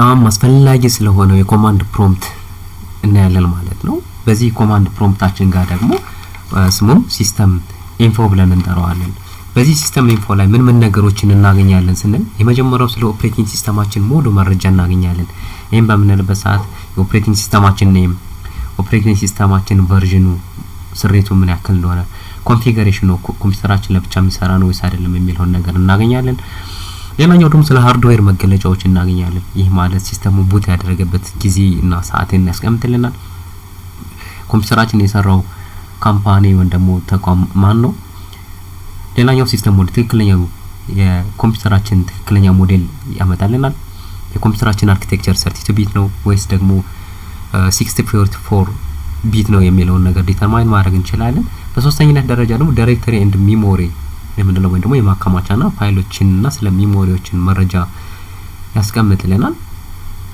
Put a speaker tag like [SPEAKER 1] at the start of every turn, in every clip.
[SPEAKER 1] በጣም አስፈላጊ ስለሆነው የ command prompt እናያለን ማለት ነው። በዚህ command prompt ኣችን ጋር ደግሞ ስሙን system info ብለን እንጠራዋለን። በዚህ system info ላይ ምን ምን ነገሮችን እናገኛለን ስንል፣ የመጀመሪያው ስለ operating system ኣችን ሙሉ መረጃ እናገኛለን። ይህም በምንልበት ሰዓት የ operating system ኣችን name፣ operating system ኣችን version ኑ፣ ስሪቱ ምን ያክል እንደሆነ፣ configuration ኑ ኮምፒውተራችን ለብቻ የሚሰራ ነው ወይስ አይደለም የሚለውን ነገር እናገኛለን። ሌላኛው ደግሞ ስለ hardware መገለጫዎች እናገኛለን። ይህ ማለት system ኡ boot ያደረገበት ጊዜ እና ሰዓትን ያስቀምጥልናል። ኮምፒውተራችን የሰራው company ወይም ደግሞ ተቋም ማን ነው? ሌላኛው system model፣ ትክክለኛው የኮምፒውተራችን ትክክለኛ ሞዴል ያመጣልናል። የኮምፒውተራችን architecture 32 bit ነው ወይስ ደግሞ 64 bit ነው የሚለውን ነገር determine ማድረግ እንችላለን። በሶስተኝነት ደረጃ ደግሞ directory and memory የምንለው ወይም ደግሞ የማከማቻና ፋይሎችንና ስለ memory ዎችን መረጃ ያስቀምጥልናል።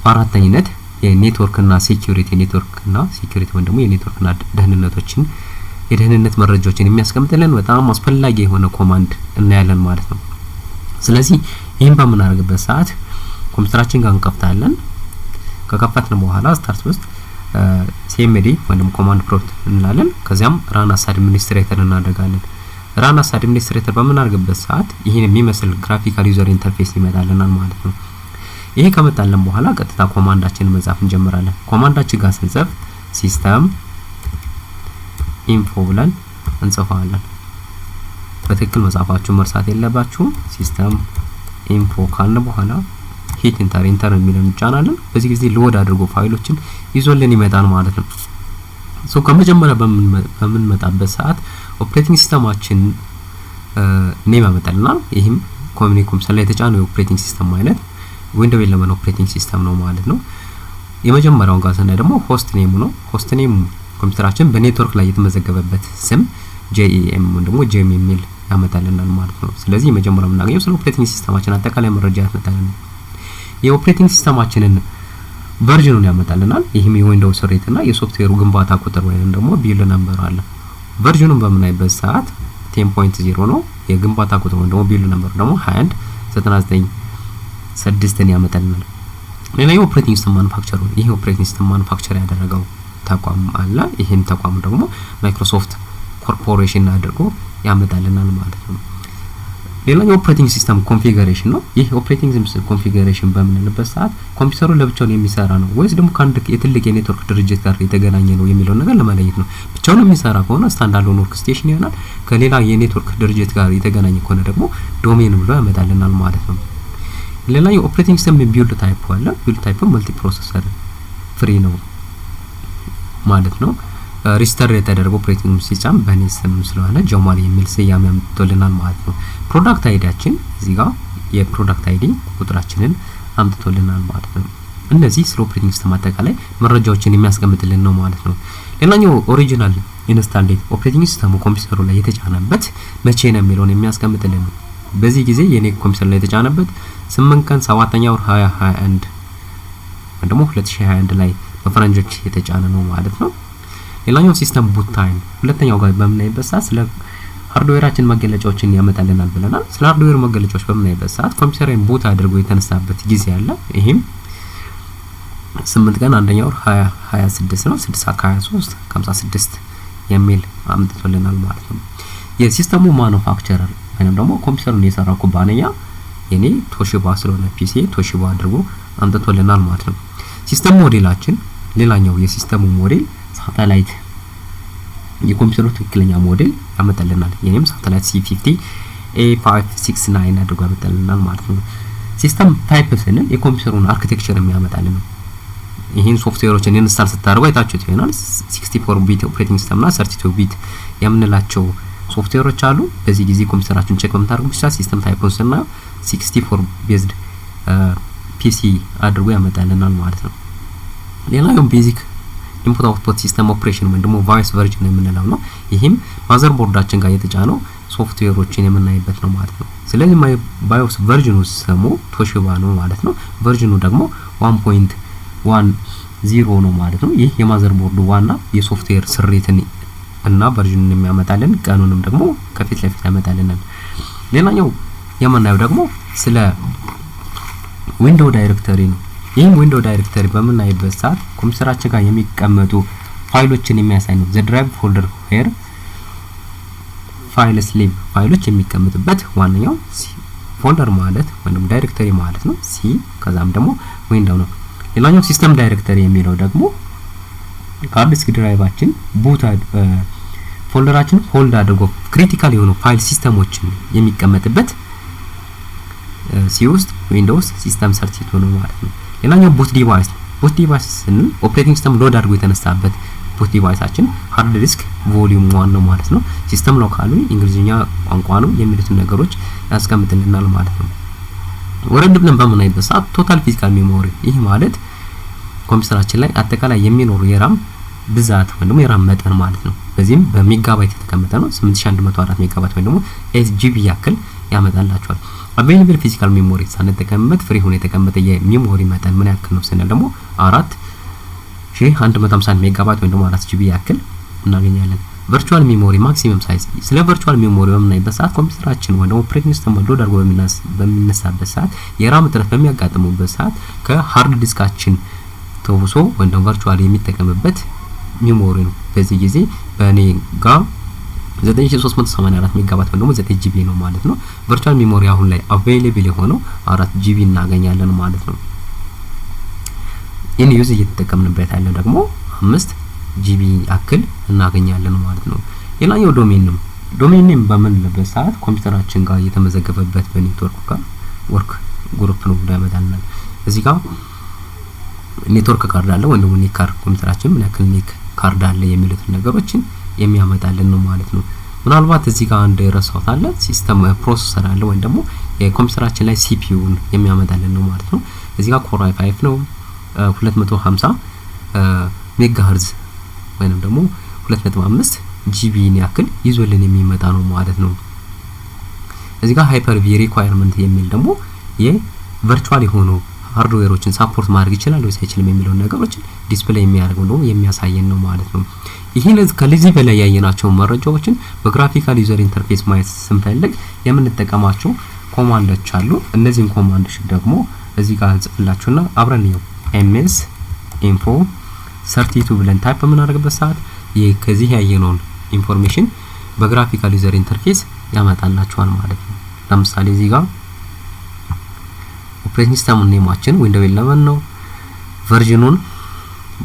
[SPEAKER 1] በአራተኝነት የኔትወርክና security፣ ኔትወርክና security ወይም ደግሞ የኔትወርክና ደህንነቶችን፣ የደህንነት መረጃዎችን የሚያስቀምጥልን በጣም አስፈላጊ የሆነ command እናያለን ማለት ነው። ስለዚህ ይህን በምናደርግበት ሰዓት ኮምፒውተራችን ጋር እንከፍታለን። ከከፈትን በኋላ start ውስጥ CMD ወይም ደግሞ command prompt እንላለን። ከዚያም run as administrator እናደርጋለን። Run as administrator በምናደርግበት ሰዓት ይህን የሚመስል graphical user interface ይመጣልናል ማለት ነው። ይሄ ከመጣልን በኋላ ቀጥታ command ኣችንን መጻፍ እንጀምራለን። Command ኣችን ጋር ስንጽፍ system info ብለን እንጽፈዋለን። በትክክል መጻፋችሁን መርሳት የለባችሁም። System info ካልን በኋላ hit enter፣ enter የሚለውን እንጫናለን። በዚህ ጊዜ load አድርጎ ፋይሎችን ይዞልን ይመጣል ማለት ነው። So ከመጀመሪያ በምንመጣበት ሰዓት operating system ኣችን name ያመጣልናል። ይህም ኮምፒውተር ላይ የተጫነው የ operating system አይነት Windows 11 operating system ነው ማለት ነው። የመጀመሪያውን ጋር ስናይ ደግሞ host name ኡ ነው። Host name ኮምፒውተራችን በኔትወርክ ላይ የተመዘገበበት ስም JEM ወይም ደግሞ ጄም የሚል ያመጣልናል ማለት ነው። ስለዚህ የመጀመሪያው የምናገኘው ስለ operating system ኣችን አጠቃላይ መረጃ ያመጣልናል። የ operating system ኣችንን version ኑን ያመጣልናል። ይህም የ Windows ስሪት እና የሶፍትዌሩ ግንባታ ቁጥር ወይም ደግሞ build number አለ። Version ኑን በምናይበት ሰዓት 10.0 ነው። የግንባታ ቁጥር ወይም ደግሞ build number ደግሞ 21 99 6ን ያመጣልናል። ሌላኛው operating system manufacturer ኡ፣ ይህ operating system manufacture ያደረገው ተቋም አለ። ይህን ተቋም ደግሞ Microsoft Corporation አድርጎ ያመጣልናል ማለት ነው። ሌላኛው operating system configuration ነው። ይህ operating system configuration በምንልበት ሰዓት ኮምፒውተሩ ለብቻውን የሚሰራ ነው ወይስ ደግሞ ከአንድ የትልቅ የኔትወርክ ድርጅት ጋር የተገናኘ ነው የሚለውን ነገር ለመለየት ነው። ብቻውን የሚሰራ ከሆነ standalone workstation ይሆናል። ከሌላ የኔትወርክ ድርጅት ጋር የተገናኘ ከሆነ ደግሞ domain ብሎ ያመጣልናል ማለት ነው። ሌላኛው operating system build type አለ። Build type multiprocessor free ነው ማለት ነው። Register የተደረገው operating system በእኔ ስም ስለሆነ ጀማል የሚል ስያሜ አምጥቶልናል ማለት ነው። Product ID ያችን፣ እዚህ ጋር የ product ID ቁጥራችንን አምጥቶልናል ማለት ነው። እነዚህ ስለ operating system አጠቃላይ መረጃዎችን የሚያስቀምጥልን ነው ማለት ነው። ሌላኛው original install date፣ operating system ኡ ኮምፒውተሩ ላይ የተጫነበት መቼ ነው የሚለውን የሚያስቀምጥልን ነው። በዚህ ጊዜ የኔ ኮምፒውተር ላይ የተጫነበት 8 ቀን 7ኛ ወር 2021 ወይ ደግሞ 2021 ላይ በፈረንጆች የተጫነ ነው ማለት ነው። ሌላኛው system boot time ሁለተኛው ጋር በምናይበት ሰዓት ስለ hardware ኣችን መገለጫዎችን ያመጣልናል ብለናል። ስለ hardware መገለጫዎች በምናይበት ሰዓት ኮምፒውተርን boot አድርጎ የተነሳበት ጊዜ አለ። ይሄም 8 ቀን አንደኛ ወር 20 26 ነው፣ 6 ሰዓት ከ23 56 የሚል አምጥቶልናል ማለት ነው። የ system ኡ manufacturer ወይም ደግሞ ኮምፒውተሩን የሰራው ኩባንያ የኔ Toshiba ስለሆነ PC Toshiba አድርጎ አምጥቶልናል ማለት ነው። System model ኣችን፣ ሌላኛው የ system ኡ model Satellite፣ የኮምፒውተሩ ትክክለኛ ሞዴል ያመጣልናል። የኔም Satellite C50 A569 አድርጎ ያመጣልናል ማለት ነው። System type ስንል የኮምፒውተሩን architecture የሚያመጣልን ነው። ይህን ሶፍትዌሮችን install ስታደርጉ አይታችሁት ይሆናል። 64 bit operating system እና 32 bit የምንላቸው ሶፍትዌሮች አሉ። በዚህ ጊዜ ኮምፒውተራችሁን check በምታደርጉ ብቻ system type ኡን ስናየው 64 based PC አድርጎ ያመጣልናል ማለት ነው። ሌላኛው basic input output system operation ወይም ደግሞ BIOS version የምንለው ነው። ይህም motherboard ኣችን ጋር የተጫነው ሶፍትዌሮችን የምናይበት ነው ማለት ነው። ስለዚህ BIOS version ኑ ስሙ Toshiba ነው ማለት ነው። Version ኑ ደግሞ 1.10 ነው ማለት ነው። ይህ የ motherboard ኡ ዋና የሶፍትዌር ስሪትን እና version ኑን የሚያመጣልን፣ ቀኑንም ደግሞ ከፊት ለፊት ያመጣልናል። ሌላኛው የምናየው ደግሞ ስለ window directory ነው። ይህም window directory በምናይበት ሰዓት ኮምፒውተራችን ጋር የሚቀመጡ ፋይሎችን የሚያሳይ ነው። The drive folder where files live፣ ፋይሎች የሚቀመጡበት ዋነኛው folder ማለት ወይም directory ማለት ነው። C ከዛም ደግሞ window ነው። ሌላኛው system directory የሚለው ደግሞ hard disk drive ኣችን boot folder ኣችን hold አድርጎ critical የሆኑ file system ኦችን የሚቀመጥበት C ውስጥ Windows system 32 ነው ማለት ነው። ሌላኛው boot device ነው። Boot device ስንል operating system load አድርጎ የተነሳበት boot device ኣችን hard disk volume 1 ነው ማለት ነው። System locale ኡ እንግሊዝኛ ቋንቋ ነው የሚሉትን ነገሮች ያስቀምጥልናል ማለት ነው። ወረድ ብለን በምናይበት ሰዓት total physical memory፣ ይህ ማለት ኮምፒውተራችን ላይ አጠቃላይ የሚኖሩ የ RAM ብዛት ወይም ደግሞ የ RAM መጠን ማለት ነው። በዚህም በሜጋባይት የተቀመጠ ነው። 8104 ሜጋባይት ወይም ደግሞ 8 GB ያክል ያመጣላችኋል። Available physical memory ሳንጠቀምበት free ሆኖ የተቀመጠ የ memory መጠን ምን ያክል ነው ስንል ደግሞ 4151 ሜጋባይት ወይም ደግሞ 4 GB ያክል እናገኛለን። Virtual memory maximum size፣ ስለ virtual memory በምናይበት ሰዓት ኮምፒውተራችን ወይ ደግሞ operating system load አድርጎ በሚነሳበት ሰዓት የ RAM እጥረት በሚያጋጥሙበት ሰዓት ከ hard disk ኣችን ተውሶ ወይም ደግሞ virtual የሚጠቀምበት memory ነው። በዚህ ጊዜ በእኔ ጋር 9384 ሜጋባይት ወይም ደግሞ 9 GB ነው ማለት ነው። Virtual memory አሁን ላይ available የሆነው 4 GB እናገኛለን ማለት ነው። In use እየተጠቀምንበት ያለው ደግሞ 5 GB ያክል እናገኛለን ማለት ነው። ሌላኛው domain ነው። Domain name በምንልበት ሰዓት ኮምፒውተራችን ጋር የተመዘገበበት በኔትወርክ ጋር work group ነው ብሎ ያመጣልናል። እዚህ ጋር network card አለ ወይም ደግሞ NIC card፣ ኮምፒውተራችን ምን ያክል NIC card አለ የሚሉትን ነገሮችን የሚያመጣልን ነው ማለት ነው። ምናልባት እዚህ ጋር አንድ የረሳሁት አለ፣ system processor አለ ወይም ደግሞ የኮምፒውተራችን ላይ CPU ን የሚያመጣልን ነው ማለት ነው። እዚህ ጋር Core i5 ነው፣ 250 ሜጋሄርዝ ወይንም ደግሞ 2.5 GB ን ያክል ይዞልን የሚመጣ ነው ማለት ነው። እዚህ ጋር Hyper-V requirement የሚል ደግሞ የ virtual የሆኑ hardware ኦችን support ማድረግ ይችላል ወይስ አይችልም የሚለውን ነገሮችን display የሚያደርገው ነው፣ የሚያሳየን ነው ማለት ነው። ይህን ከዚህ በላይ ያየናቸው መረጃዎችን በ graphical user interface ማየት ስንፈልግ የምንጠቀማቸው command ኦች አሉ። እነዚህን command ኦች ደግሞ እዚህ ጋር እንጽፍላችሁና አብረን ነው። MS info 32 ብለን type በምናደርግበት ሰዓት ይህ ከዚህ ያየነውን information በ graphical user interface ያመጣላችኋል ማለት ነው። ለምሳሌ እዚህ ጋር operating system name ኣችን Windows 11 ነው። Version ኑን፣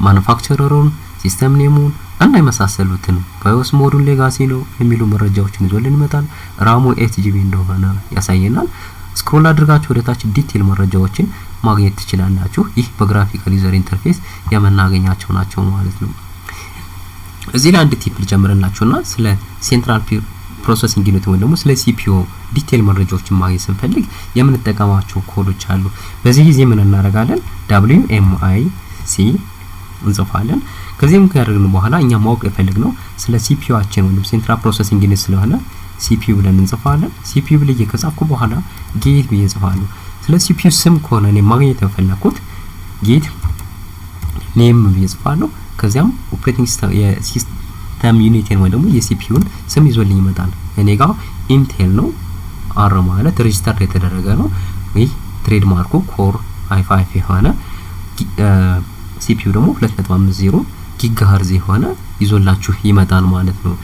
[SPEAKER 1] manufacturer ኡን፣ system name ኡን እና የመሳሰሉትን፣ BIOS mode ኡን legacy ነው የሚሉ መረጃዎችን ይዞልን ይመጣል። RAM ኡ 8 GB እንደሆነ ያሳየናል። Scroll አድርጋችሁ ወደ ታች detail መረጃዎችን ማግኘት ትችላላችሁ። ይህ በ graphical user interface የምናገኛቸው ናቸው ማለት ነው። እዚህ ላይ አንድ tip ልጨምርላችሁና ስለ central processing unit ወይም ደግሞ ስለ CPU detail መረጃዎችን ማግኘት ስንፈልግ የምንጠቀማቸው ኮዶች አሉ። በዚህ ጊዜ ምን እናደርጋለን? WMIC እንጽፋለን። ከዚህም ካደረግን በኋላ እኛ ማወቅ የፈለግነው ስለ CPU ኣችን ወይም central processing unit ስለሆነ CPU ብለን እንጽፋለን። CPU ብዬ ከጻፍኩ በኋላ get ብዬ እጽፋለሁ። ስለ CPU ስም ከሆነ እኔ ማግኘት የፈለኩት get name ብዬ እጽፋለሁ። ከዚያም operating system የ system unit ን ወይ ደግሞ የ CPU ን ስም ይዞልኝ ይመጣል። እኔ ጋር Intel ነው። R ማለት register የተደረገ ነው። ይህ trademark ኡ Core i5 የሆነ፣ CPU ደግሞ 2.50 gigahertz የሆነ ይዞላችሁ ይመጣል ማለት ነው።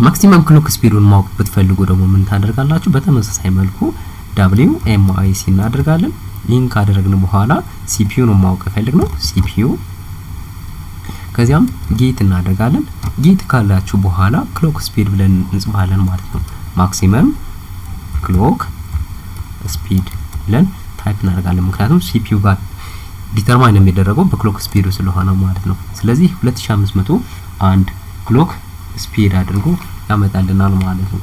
[SPEAKER 1] Maximum clock speed ኡን ማወቅ ብትፈልጉ ደግሞ ምን ታደርጋላችሁ? በተመሳሳይ መልኩ WMIC እናደርጋለን። ይህን ካደረግን በኋላ CPU ነው ማወቅ የፈለግነው፣ CPU፣ ከዚያም get እናደርጋለን። Get ካላችሁ በኋላ clock speed ብለን እንጽፋለን ማለት ነው። Maximum clock speed ብለን type እናደርጋለን። ምክንያቱም CPU ጋር determine የሚደረገው በ clock speed ኡ ስለሆነ ማለት ነው። ስለዚህ 2501 clock speed አድርጎ ያመጣልናል ማለት ነው።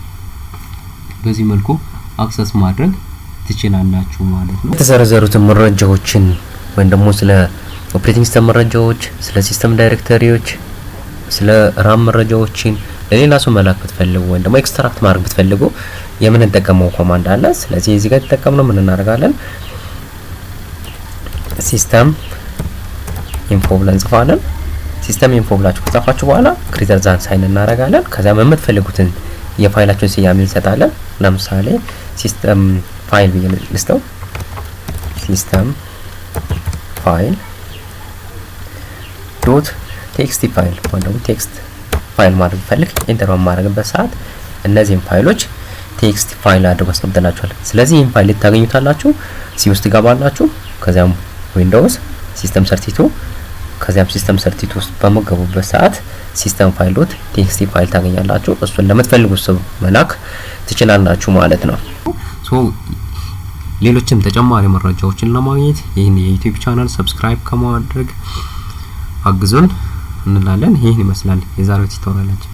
[SPEAKER 1] በዚህ መልኩ access ማድረግ ትችላላችሁ ማለት ነው። የተዘረዘሩትን መረጃዎችን ወይም ደግሞ ስለ operating system መረጃዎች፣ ስለ system directory ዎች፣ ስለ RAM መረጃዎችን ለሌላ ሰው መላክ ብትፈልጉ ወይም ደግሞ extract ማድረግ ብትፈልጉ የምንጠቀመው command አለ። ስለዚህ እዚህ ጋር የተጠቀምነው ምን እናደርጋለን? System info ብለን እንጽፋለን። System info ብላችሁ ከጻፋችሁ በኋላ greater than sign እናደርጋለን። ከዚያም የምትፈልጉትን የፋይላችሁን ስያሜ እንሰጣለን። ለምሳሌ system file ብዬ ልስጠው። System file .txt file ወይም ደግሞ text file ማድረግ ብፈልግ enter በማድረግበት ሰዓት እነዚህን ፋይሎች text file አድርጎ አስቀምጥላችኋል። ስለዚህ ይህን ፋይል ታገኙታላችሁ። C ውስጥ ትገባላችሁ። ከዚያም Windows፣ System32፣ ከዚያም System32 ውስጥ በምትገቡበት ሰዓት system file .txt file ታገኛላችሁ። እሱን ለምትፈልጉት ሰው መላክ ትችላላችሁ ማለት ነው። So ሌሎችም ተጨማሪ መረጃዎችን ለማግኘት ይህን የ YouTube channel subscribe ከማድረግ አግዙን እንላለን። ይህን ይመስላል የዛሬው tutorial ኣችን።